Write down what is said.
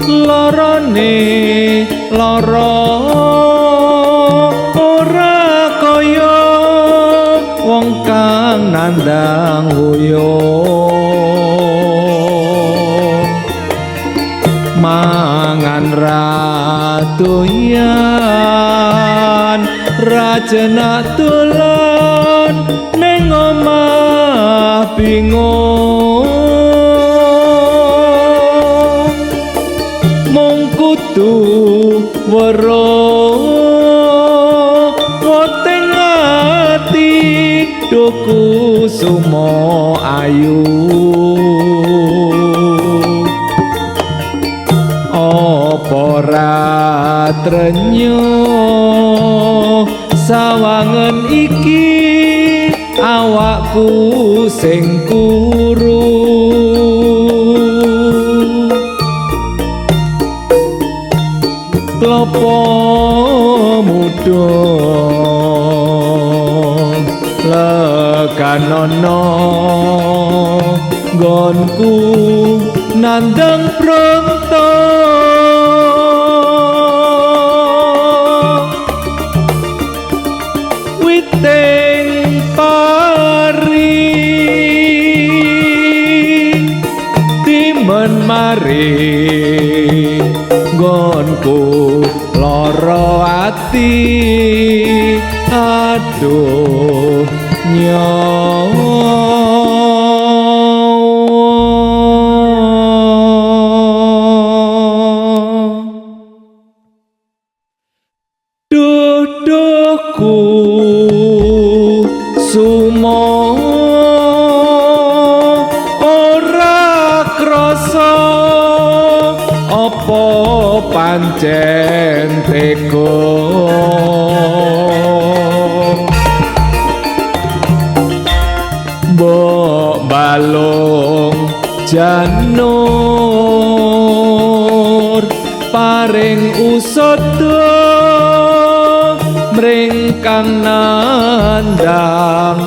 Lorone lara ora kaya wong kang nandang wuyung. Mangan ra doyan ra jenak dolan ning omah bingung. Mung kudu weruh weteng ati duku sumo ayu. Apa ra trenyo sawangen iki awakku sing kuru. Klopo muda lekanono nggonku nandang pronto. Witing pari timen mari nggonku lara ati. Aduh nyawa. Duduhku sumo ora krasa apa pancen tega. Mbok balung janur paring usada mring kang nandang